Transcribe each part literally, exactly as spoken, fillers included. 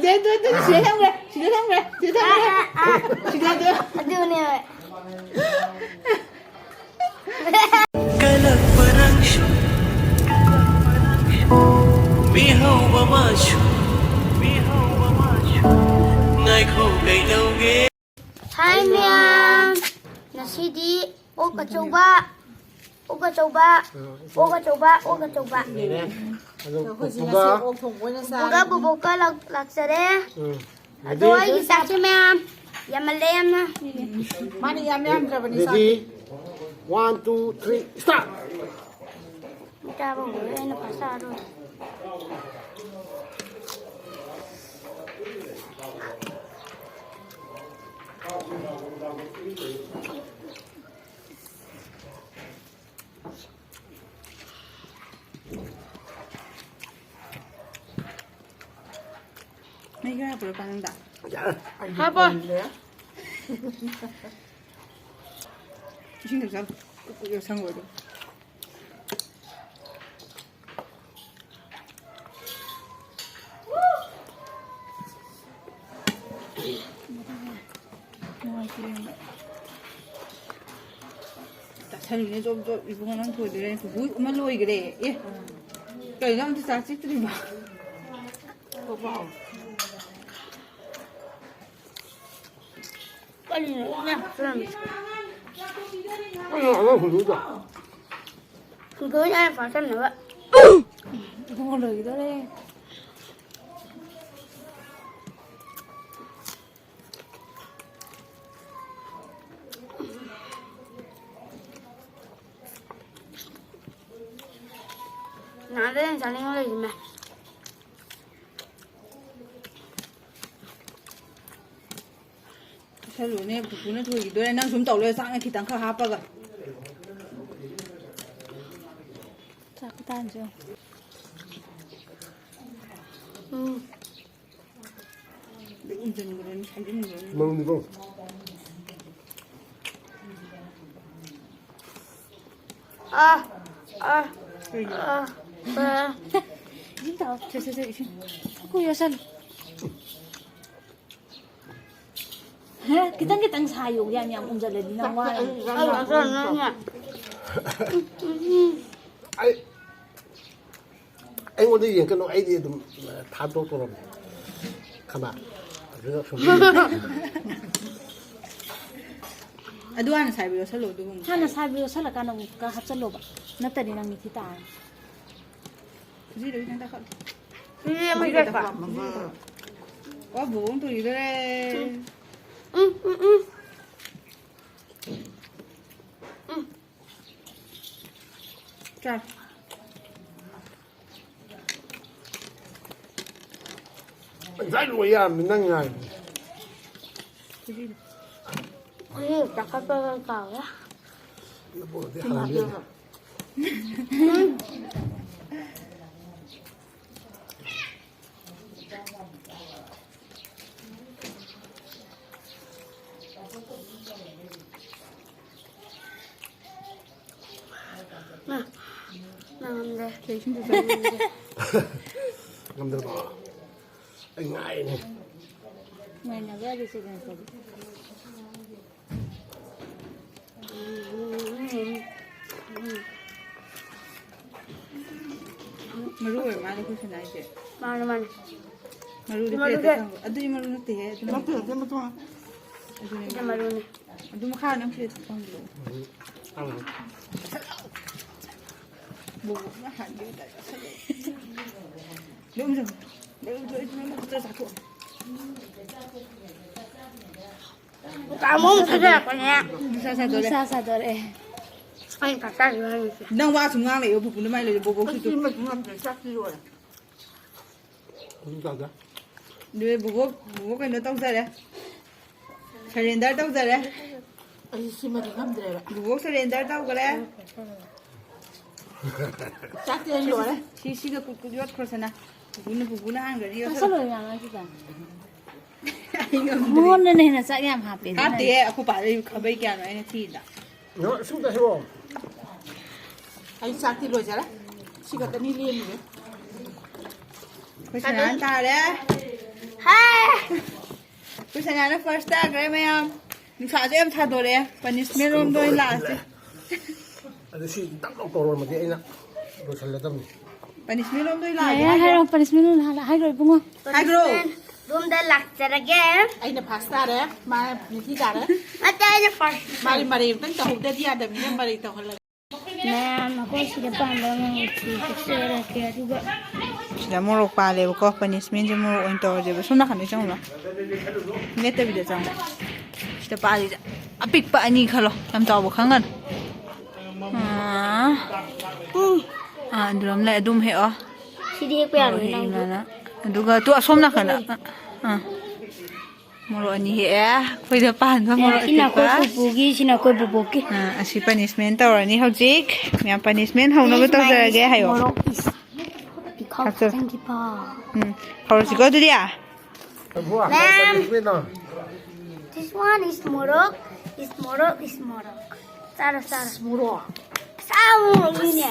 ꯁꯤꯗ, ꯁꯤꯗ, ꯁꯤꯗ ꯊꯝꯈ꯭ꯔꯦ, ꯁꯤꯗ ꯊꯝꯈ꯭ꯔꯦ, ꯁꯤꯗ ꯊꯝꯈ꯭ꯔꯦ꯫ ꯑꯥ, ꯑꯥ, ꯑꯥ꯫ ꯁꯤꯗ, ꯁꯤꯗ꯫ ꯑꯗꯨꯅꯦꯕ꯫ ꯀꯜꯂꯛꯄ ꯅꯪꯁꯨ, ꯃꯤꯍꯧꯕ ꯃꯥꯁꯨ, ꯃꯤꯍꯧꯕ ꯃꯥꯁꯨ, ꯉꯥꯏꯈꯣ ꯀꯩꯗꯧꯒꯦ? ꯍꯥꯏ ꯃꯌꯥꯝ, ꯉꯁꯤꯗꯤ ꯑꯣꯛ ꯑꯆꯧꯕ, ꯑꯣꯛ ꯑꯆꯧꯕ, ꯑꯣꯛ ꯑꯆꯧꯕ, ꯑꯣꯛ ꯑꯆꯧꯕ꯫ ꯂꯩꯔꯦ꯫ ꯑꯗꯨ ꯑꯩꯈꯣꯏꯁꯤ ꯄꯨꯄꯨꯒ ꯉꯁꯤ ꯑꯣꯛ ꯊꯣꯡꯕ ꯑꯣꯏꯅ ꯆꯥꯔꯦ꯫ ꯄꯨꯄꯨꯒ ꯕꯨꯕꯣꯛꯀ ꯂꯥꯛ-, ꯂꯥꯛꯆꯔꯦ꯫ ꯎꯝ꯫ ꯑꯗꯣ ꯑꯩꯒꯤ ꯆꯥꯛꯁꯦ ꯃꯌꯥꯝ ꯌꯥꯝꯃꯜꯂꯦ ꯌꯥꯝꯅ꯫ ꯃꯥꯅ ꯌꯥꯝ ꯌꯥꯝꯗ꯭ꯔꯕꯅꯤ ꯆꯥꯛ꯫ Ready? One, two, three, start! ꯆꯥꯕ ꯍꯧꯔꯦ, ꯑꯩꯅ ꯐꯥꯔꯁ ꯆꯥꯔꯣꯏ꯫ ꯃꯍꯤ ꯈꯔ ꯍꯥꯞꯄꯨꯔꯣ ꯀꯥꯡꯗ? ꯍꯥꯞꯄꯣ꯫ ꯏꯁꯤꯡ ꯊꯛꯆꯜꯂꯨ꯫ ꯀꯨꯀꯨ ꯌꯥꯎꯁꯪ ꯑꯣꯏꯔꯣ꯫ ꯅꯨꯡꯉꯥꯏꯇꯦ ꯌꯦꯡꯕ꯫ ꯆꯥꯁꯜꯂꯨꯅꯦ ꯖꯣꯕ ꯖꯣꯕ, ꯏꯕꯨꯡꯉꯣ ꯅꯪ ꯊꯣꯏꯗꯣꯔꯦ꯫ ꯄꯨꯄꯨ ꯑꯃ ꯂꯣꯏꯒ꯭ꯔꯦ꯫ ꯑꯦ, ꯀꯩꯅꯣ ꯑꯝꯇ ꯆꯥ ꯆꯤꯛꯇ꯭ꯔꯤꯕ? ꯀꯔꯤꯅꯣ ꯏꯃꯥ ꯆꯥꯔꯝꯃꯤꯁꯦ? ꯑꯩꯅ ꯑꯉꯥꯡ ꯍꯨꯟꯗꯣꯛꯏꯗꯣ꯫ ꯍꯨꯟꯗꯣꯛꯏꯅꯦ ꯑꯩꯅ ꯐꯥꯁꯟꯅꯕ꯫ ꯏꯕꯨꯡꯉꯣ ꯂꯣꯏꯒꯤꯗꯣꯔꯦ꯫ ꯅꯍꯥꯟꯗꯩ ꯑꯩꯅ ꯆꯥꯅꯤꯡꯉ ꯂꯩꯔꯤꯃꯦ꯫ ꯆꯥꯁꯜꯂꯨꯅꯦ, ꯄꯨꯄꯨꯅ ꯊꯣꯏꯈꯤꯗꯣꯔꯦ꯫ ꯅꯪ ꯁꯨꯝ ꯇꯧ ꯂꯩꯌꯨ, ꯆꯥꯛꯅ ꯈꯤꯇꯪ ꯈꯛ ꯍꯥꯞꯄꯒ꯫ ꯆꯥꯛ ꯈꯨꯇꯥꯟꯁꯦ ꯌꯦꯡꯉꯨ꯫ ꯎꯝ꯫ ꯂꯣꯏ ꯎꯝꯖꯤꯟꯈ꯭ꯔꯅꯤ, ꯁꯥꯏꯖꯤꯟꯈ꯭ꯔꯅꯤ꯫ ꯃꯔꯨꯝꯗꯤꯀꯣ꯫ ꯑꯥ, ꯑꯥ, ꯀꯩꯒꯤ? ꯑꯥ, ꯑꯥ꯫ ꯏꯁꯤꯡ ꯊꯛꯑꯣ꯫ ꯁꯦ, ꯁꯦ, ꯁꯦ, ꯏꯁꯤꯡ꯫ ꯀꯨꯀꯨ ꯌꯣꯠꯁꯜꯂꯨ꯫ ꯈꯤꯇꯪ ꯈꯤꯇꯪ ꯁꯥꯏꯌꯣ, ꯌꯥꯝ ꯌꯥꯝ ꯎꯝꯖꯜꯂꯗꯤ ꯅꯪ ꯋꯥꯔꯅꯤ꯫ ꯑꯩ ꯑꯩꯉꯣꯟꯗ ꯌꯦꯡꯀꯅꯨ, ꯑꯩꯗꯤ ꯑꯗꯨꯝ ꯊꯥꯗꯣꯛꯇꯣꯔꯝꯅꯦ꯫ ꯈꯅꯥ ꯑꯗꯨꯗ ꯁꯨꯝ ꯑꯗꯨ ꯍꯥꯟꯅ ꯁꯥꯏꯕ ꯌꯣꯠꯁꯜꯂꯣ ꯑꯗꯨꯒ ꯑꯃꯨꯛ ꯍꯥꯟꯅ ꯁꯥꯏꯕ ꯌꯣꯠꯁꯜꯂꯀꯥꯟꯗ ꯑꯃꯨꯛꯀ ꯍꯥꯞꯆꯜꯂꯣꯕ, ꯅꯠꯇ꯭ꯔꯗꯤ ꯅꯪ ꯃꯤꯊꯤ ꯇꯥꯔꯅꯤ꯫ ꯈꯨꯖꯤꯗꯣ ꯈꯤꯇꯪ ꯇꯥꯈꯠꯂꯣ꯫ ꯁꯤꯗꯤ ꯑꯃ ꯏꯔꯦꯛꯄ꯫ ꯑꯣ ꯕꯣꯕꯣꯛ ꯑꯃꯨꯛ ꯇꯣꯏꯗꯣꯔꯦ꯫ ꯎꯝ ꯎꯝ ꯎꯝ꯫ ꯆꯥ꯫ ꯉꯁꯥꯏ ꯂꯣꯏ ꯌꯥꯔꯝꯅꯤ ꯅꯪ ꯉꯥꯏꯕꯅꯤ꯫ ꯈꯨꯖꯤꯗꯣ꯫ ꯎꯝ ꯆꯥꯈꯠꯄꯒ ꯀꯥꯎꯔꯦ꯫ ꯅꯕꯣꯗꯤ ꯍꯥꯟꯅ ꯅꯪꯉꯝꯗꯦ꯫ ꯀꯩ ꯏꯁꯤꯡ ꯄꯨꯊꯣꯛ ꯉꯝꯗ꯭ꯔꯕꯣ? ꯑꯩ ꯉꯥꯏꯅꯦ꯫ ꯉꯥꯏꯅꯕ ꯌꯥꯗꯦ ꯁꯤꯗꯅ ꯇꯧꯕ꯫ ꯃꯔꯨ ꯑꯣꯏꯔ ꯃꯥꯜꯂꯦ ꯑꯩꯈꯣꯏ ꯁꯅꯥꯏꯁꯦ꯫ ꯃꯥꯅꯦ ꯃꯥꯅꯦ꯫ ꯃꯔꯨꯗꯤ ꯃꯔꯨꯗꯤ ꯄ꯭ꯂꯦꯠꯇ ꯊꯝꯕ꯫ ꯑꯗꯨꯗꯤ ꯃꯔꯨ ꯅꯠꯇꯦꯍꯦ꯫ ꯑꯗꯨ ꯅꯠꯇꯦ ꯅꯠꯇꯦ ꯅꯠꯇꯦ꯫ ꯑꯗꯨꯅꯦ ꯁꯤꯗ ꯃꯔꯨꯅꯦ꯫ ꯑꯗꯨ ꯃꯈꯥ ꯅꯪ ꯄ꯭ꯂꯦꯠꯇ ꯊꯝꯕꯤꯔꯣ꯫ ꯕꯣꯕꯣꯛꯅ ꯍꯥꯟꯕꯤꯕ ꯇꯥꯏꯞ ꯇꯧꯁꯜꯂꯦ꯫ ꯑꯗꯨꯝ ꯆꯪꯉꯣ꯫ ꯑꯗꯨꯝ ꯆꯪꯉꯣ꯫ ꯆꯥꯊꯣꯛꯑꯣ꯫ ꯀꯥꯡꯃꯣꯝ ꯊꯥꯖꯔꯛꯄꯅꯦ꯫ ꯅꯨꯡꯁꯥ ꯁꯥꯗꯣꯔꯦ꯫ ꯅꯨꯡꯁꯥ ꯁꯥꯗꯣꯔꯛꯑꯦ꯫ ꯑꯩ ꯆꯥꯛ ꯆꯥꯈꯤꯕ ꯍꯥꯏꯔꯤꯁꯦ꯫ ꯅꯪ ꯋꯥ ꯁꯨꯝ ꯉꯥꯡ ꯂꯩꯌꯣ ꯕꯨꯕꯨꯅ ꯃꯥꯏ ꯂꯩꯔꯦ ꯕꯣꯕꯣꯛꯁꯨ ꯑꯩ ꯁꯤꯃꯗꯤ ꯉꯝꯗ꯭ꯔꯦ, ꯆꯥꯛꯇꯤ ꯂꯣꯏꯔꯦ꯫ ꯑꯗꯨꯝ ꯆꯥꯗ꯫ ꯑꯗꯨꯗꯤ ꯕꯣꯕꯣꯛ ꯕꯣꯕꯣꯛ ꯀꯩꯅꯣ ꯇꯧꯖꯔꯦ꯫ ꯁꯔꯦꯟꯗꯔ ꯇꯧꯖꯔꯦ꯫ ꯑꯩ ꯁꯤꯃꯗꯤ ꯉꯝꯗ꯭ꯔꯦꯕ꯫ ꯕꯣꯕꯣꯛ ꯁꯔꯦꯟꯗꯔ ꯇꯧꯈ꯭ꯔꯦ꯫ ꯆꯥꯛꯇꯤ ꯑꯩ ꯂꯣꯏꯔꯦ꯫ ꯁꯤ ꯁꯤꯒ ꯀꯨꯠ ꯀꯨꯠ ꯌꯣꯠꯈ꯭ꯔꯣꯁꯅ꯫ ꯕꯨꯕꯨꯅ ꯕꯨꯕꯨꯅ ꯍꯥꯟꯈ꯭ꯔꯅꯤ ꯌꯣꯠꯁꯜꯂꯣ꯫ ꯆꯥꯁꯜꯂꯣꯏ ꯃꯌꯥꯝ ꯁꯤꯗ꯫ ꯑꯩ ꯉꯝꯗ꯭ꯔꯦ꯫ ꯃꯉꯣꯟꯗꯅ ꯍꯦꯟꯅ ꯆꯥꯛ ꯌꯥꯝ ꯍꯥꯞꯄꯦ ꯑꯗꯨꯅꯅꯦ꯫ ꯍꯥꯞꯇꯦ ꯑꯩꯈꯣꯏ ꯄꯥꯗꯩ ꯈꯥꯕꯩ ꯀꯌꯥꯅꯣ ꯑꯩꯅ ꯊꯤꯗ꯫ ꯅꯣ, ꯁꯨꯝꯗ ꯍꯦꯛꯑꯣ꯫ ꯑꯩ ꯆꯥꯛꯇꯤ ꯂꯣꯏꯖꯔꯦ꯫ ꯁꯤ ꯈꯛꯇꯅꯤ ꯂꯦꯝꯃꯤꯁꯦ꯫ ꯑꯩꯈꯣꯏ ꯁꯅꯥꯅ ꯇꯥꯔꯦ꯫ ꯍꯥꯏ꯫ ꯑꯩꯈꯣꯏ ꯁꯅꯥꯅ ꯐꯥꯔꯁ ꯇꯥꯈ꯭ꯔꯦ, ꯃꯌꯥꯝ꯫ ꯅꯨꯡꯁꯥꯁꯨ ꯌꯥꯝ ꯁꯥꯗꯣꯔꯛꯑꯦ꯫ ꯄꯅꯤꯁꯃꯦꯟ ꯔꯣꯝꯗ ꯑꯣꯏꯅ ꯂꯥꯛꯑꯁꯦ꯫ ꯑꯗꯨ ꯁꯤ ꯇꯞ ꯂꯥꯎ ꯇꯧꯔꯝꯃꯗꯤ ꯑꯩꯅ ꯂꯣꯏꯁꯜꯂꯗꯕꯅꯤ꯫ ꯄꯅꯤꯁꯃꯦꯟ ꯔꯣꯝꯗ ꯑꯣꯏꯅ ꯂꯥꯛꯑꯁꯦ꯫ ꯍꯥꯏꯔꯣ, ꯍꯥꯏꯔꯣ, ꯄꯅꯤꯁꯃꯦꯟ ꯔꯣꯝꯗ ꯍꯥꯏꯔꯣ, ꯏꯕꯨꯡꯉꯣ꯫ ꯍꯥꯏꯈ꯭ꯔꯣ꯫ ꯔꯣꯝꯗ ꯂꯥꯛꯆꯔꯒꯦ꯫ ꯑꯩꯅ ꯐꯥꯔꯁ ꯇꯥꯔꯦ, ꯃꯥ ꯃꯤꯊꯤ ꯇꯥꯔꯦ꯫ ꯅꯠꯇꯦ, ꯑꯩꯅ ꯐꯥꯔꯁ꯫ ꯃꯥꯗꯤ ꯃꯔꯩ ꯑꯝꯇꯪ ꯇꯧꯍꯧꯗꯗꯤ ꯌꯥꯗꯕꯅꯤꯅ ꯃꯔꯩ ꯇꯧꯍꯜꯂꯒꯦ꯫ ꯃꯌꯥꯝ ꯑꯩꯈꯣꯏ ꯁꯤꯗ ꯄꯥꯟꯕ ꯃꯣꯔꯣꯛꯁꯤ ꯀꯛꯆꯔꯛꯀꯦ, ꯑꯗꯨꯒ ꯁꯤꯗ ꯃꯣꯔꯣꯛ ꯄꯥꯜꯂꯦꯕꯀꯣ꯫ ꯄꯅꯤꯁꯃꯦꯟꯁꯦ ꯃꯣꯔꯣꯛ ꯑꯣꯏꯅ ꯇꯧꯔꯁꯦꯕ꯫ ꯁꯣꯝ ꯅꯥꯀꯟꯗ ꯆꯪꯉꯨꯔꯣ꯫ ꯂꯦꯞꯇꯕꯤꯗ ꯆꯪꯉꯣ꯫ ꯁꯤꯗ ꯄꯥꯜꯂꯤꯁꯦ ꯑꯄꯤꯛꯄ ꯑꯅꯤ ꯈꯜꯂꯣ, ꯌꯥꯝ ꯆꯥꯎꯕ ꯈꯪꯒꯅꯨ꯫ ꯑꯥ, ꯑꯥ, ꯑꯗꯨꯔꯣꯝ ꯂꯩ, ꯑꯗꯨꯝ ꯍꯦꯛꯑꯣ꯫ ꯁꯤꯗꯤ ꯍꯦꯛꯄ ꯌꯥꯔꯣꯏ, ꯍꯦꯛꯏ ꯅꯪꯁꯨ꯫ ꯃꯥꯅ꯫ ꯑꯗꯨꯒ ꯇꯨ ꯑꯁꯣꯝ ꯅꯥꯀꯟꯗ꯫ ꯑꯥ, ꯑꯥ꯫ ꯃꯣꯔꯣꯛ ꯑꯅꯤ ꯍꯦꯛꯑꯦ꯫ ꯑꯩꯈꯣꯏꯗ ꯄꯥꯟꯕ ꯃꯣꯔꯣꯛ ꯁꯤꯅ ꯑꯩꯈꯣꯏ ꯑꯇꯦꯛꯄ꯫ ꯄꯨꯄꯨꯒꯤ, ꯁꯤꯅ ꯑꯩꯈꯣꯏ ꯕꯣꯕꯣꯛꯀꯤ꯫ ꯑꯥ, ꯑꯁꯤ ꯄꯅꯤꯁꯃꯦꯟ ꯇꯧꯔꯅꯤ ꯍꯧꯖꯤꯛ꯫ ꯃꯌꯥꯝ ꯄꯅꯤꯁꯃꯦꯟ ꯍꯧꯅꯕ ꯇꯧꯖꯔꯒꯦ ꯍꯥꯏꯌꯣ꯫ ꯃꯣꯔꯣꯛ is ꯄꯤꯈꯥꯎ ꯍꯥꯞꯆꯜꯂꯣ꯫ ꯊꯥꯖꯤꯟꯈꯤꯕ꯫ ꯎꯝ, ꯍꯧꯔꯁꯤꯀꯣ ꯑꯗꯨꯗꯤ꯫ ꯃꯦꯝ꯫ This one is ꯃꯣꯔꯣꯛ, is ꯃꯣꯔꯣꯛ, is ꯃꯣꯔꯣꯛ꯫ ꯆꯥꯔꯣ, ꯆꯥꯔꯣ꯫ ꯃꯣꯔꯣꯛ꯫ ꯁꯥ ꯃꯣꯔꯣꯛꯅꯤꯅꯦ꯫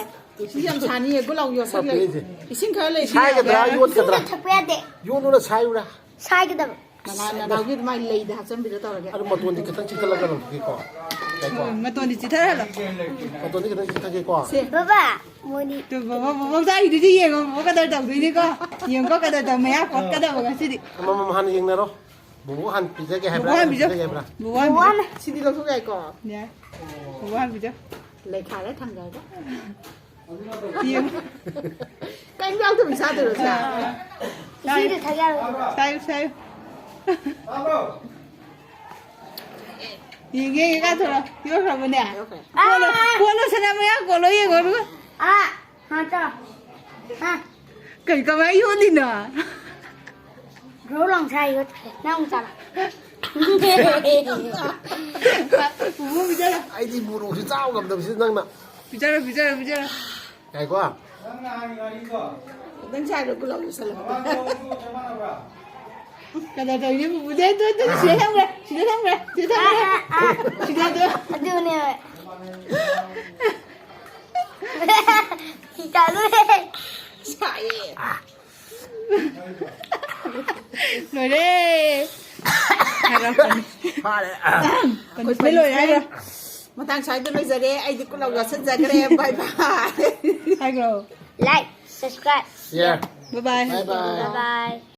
ꯁꯤ ꯌꯥꯝ ꯁꯥꯅꯤꯌꯦ, ꯒꯨꯂꯥꯎ ꯌꯣꯠꯁꯜꯂꯦ꯫ ꯁꯥꯄꯦꯁꯦ꯫ ꯏꯁꯤꯡ ꯈꯔ ꯂꯩ꯫ ꯁꯥꯏꯒꯗ꯭ꯔꯥ, ꯌꯣꯠꯀꯗ꯭ꯔꯥ? ꯏꯁꯤꯡꯗ ꯊꯛꯄ ꯌꯥꯗꯦ꯫ ꯌꯣꯠꯂꯨꯅ ꯁꯥꯏꯌꯨꯔꯥ? ꯁꯥꯏꯒꯗꯕ꯫ ꯅꯅꯥꯎ, ꯅꯅꯥꯎꯒꯤ ꯑꯗꯨꯃꯥꯏꯅ ꯂꯩꯗ ꯍꯥꯞꯆꯟꯕꯤꯗꯣ ꯇꯧꯔꯒꯦ꯫ ꯑꯗꯨ ꯃꯇꯣꯟꯗꯤ ꯈꯤꯇꯪ ꯆꯤꯛꯊꯠꯂꯒ ꯂꯧꯊꯣꯛꯀꯦꯀꯣ꯫ ꯉꯥꯏꯈꯣ꯫ ꯎꯝ, ꯃꯇꯣꯟꯗꯤ ꯆꯤꯊꯍꯜꯂꯣ꯫ ꯃꯇꯣꯟꯗꯤ ꯈꯤꯇꯪ ꯆꯤꯛꯊꯠꯀꯦꯀꯣ꯫ ꯁꯦ꯫ ꯕꯕꯥ, ꯃꯣꯏꯗꯤ꯫ ꯇꯨ, ꯕꯕꯥ, ꯕꯕꯥ ꯆꯥꯔꯤꯗꯨꯗꯤ ꯌꯦꯡꯉꯣ, ꯕꯕꯥ ꯀꯗꯔ ꯇꯧꯗꯣꯏꯅꯤꯀꯣ꯫ ꯌꯦꯡꯉꯣ ꯀꯗꯔ ꯇꯧ, ꯃꯌꯥ ꯀꯣꯠꯀꯗꯕ ꯉꯁꯤꯗꯤ꯫ ꯑꯃꯃꯝ ꯍꯥꯟꯅ ꯌꯦꯡꯅꯔꯣ꯫ ꯕꯣꯕꯣ ꯍꯥꯟꯅ ꯄꯤꯖꯒꯦ ꯍꯥꯏꯕ꯭ꯔꯥ? ꯕꯣꯕꯣ ꯍꯥꯟꯅ ꯄꯤꯖꯧ꯫ ꯄꯤꯖꯒꯦ ꯍꯥꯏꯕ꯭ꯔꯥ? ꯕꯣꯕꯣ ꯍꯥꯟꯅ ꯄꯤꯖꯧ꯫ ꯁꯤꯗꯤ ꯂꯧꯊꯣꯛ ꯌꯥꯏꯀꯣ? ꯌꯥꯏ꯫ ꯕꯣꯕꯣ ꯍꯥꯟꯅ ꯄꯤꯖꯧ꯫ ꯂꯩꯈꯥꯏꯔ ꯊꯥꯡꯗꯔꯒ꯫ ꯌꯦꯡꯉꯨ꯫ ꯀꯩꯝ ꯌꯥꯎꯗꯕꯤ ꯆꯥꯗꯣꯏꯔꯣ, ꯁꯦ? ꯏꯁꯤꯡꯗꯤ ꯊꯛ ꯌꯥꯔꯣꯏꯗ꯭ꯔꯣ? ꯁꯥꯏꯌꯨ, ꯁꯥꯏꯌꯨ꯫ ꯌꯦꯡꯒꯦ, ꯌꯦꯡꯒꯦ, ꯀꯥꯊꯣꯔꯛꯑꯣ꯫ ꯌꯣꯠꯈ꯭ꯔꯕꯅꯦ? ꯌꯣꯠꯈ꯭ꯔꯦ꯫ ꯀꯣꯠꯂꯣ, ꯑꯥ! ꯀꯣꯠꯂꯣ, ꯁꯅꯥ ꯃꯌꯥ ꯀꯣꯠꯂꯣ, ꯌꯦꯡꯉꯣ, ꯑꯗꯨꯒ꯫ ꯑꯥ! ꯍꯥ, ꯆꯥ꯫ ꯍꯥ꯫ ꯀꯩ, ꯀꯃꯥꯏ ꯌꯣꯠꯂꯤꯅꯣ? ꯒ꯭ꯔꯧ ꯂꯥꯎ ꯁꯥꯏ ꯌꯣꯠꯈ꯭ꯔꯦ꯫ ꯅꯪ ꯑꯃꯨꯛ ꯆꯥꯔꯣ꯫ ꯄꯨꯄꯨ ꯄꯤꯖꯔꯣ꯫ ꯑꯩꯗꯤ ꯃꯣꯔꯣꯛꯁꯦ ꯆꯥꯕ ꯉꯝꯗꯕꯁꯤꯗ ꯅꯪꯅ꯫ ꯄꯤꯖꯔꯣ, ꯄꯤꯖꯔꯣ, ꯄꯤꯖꯔꯣ꯫ ꯉꯥꯏꯈꯣ꯫ ꯅꯪ ꯁꯥꯏꯗꯣ ꯒ꯭ꯂꯣ ꯂꯣꯁꯜꯂꯣ꯫ ꯀꯩꯅꯣ ꯇꯧꯔꯤꯅꯦ, ꯄꯨꯄꯨꯁꯦ꯫ ꯑꯗꯨ, ꯑꯗꯨ, ꯁꯤꯗ ꯊꯝꯈ꯭ꯔꯦ, ꯁꯤꯗ ꯊꯝꯈ꯭ꯔꯦ, ꯁꯤꯗ ꯊꯝꯈ꯭ꯔꯦ꯫ ꯑꯥ, ꯑꯥ, ꯑꯥ꯫ ꯁꯤꯗ, ꯑꯗꯨ꯫ ꯑꯗꯨꯅꯦ꯫ ꯇꯥꯗꯣꯔꯦ꯫ ꯁꯥꯏꯌꯦ꯫ ꯂꯣꯏꯔꯦ꯫ ꯍꯥꯏꯔꯣ꯫ ꯐꯔꯦ꯫ Punishment ꯂꯣꯏꯔꯦ ꯍꯥꯏꯔꯣ꯫ ꯃꯇꯥꯡ ꯁ꯭ꯋꯥꯏꯗ ꯂꯣꯏꯖꯔꯦ꯫ ꯑꯩꯗꯤ ꯀꯨꯂꯧ ꯌꯣꯠꯁꯤꯟꯖꯈ꯭ꯔꯦ꯫ Bye bye꯫ ꯍꯥꯏꯈ꯭ꯔꯣ꯫ Like, subscribe. Yeah. Bye bye꯫ Bye bye. Bye bye.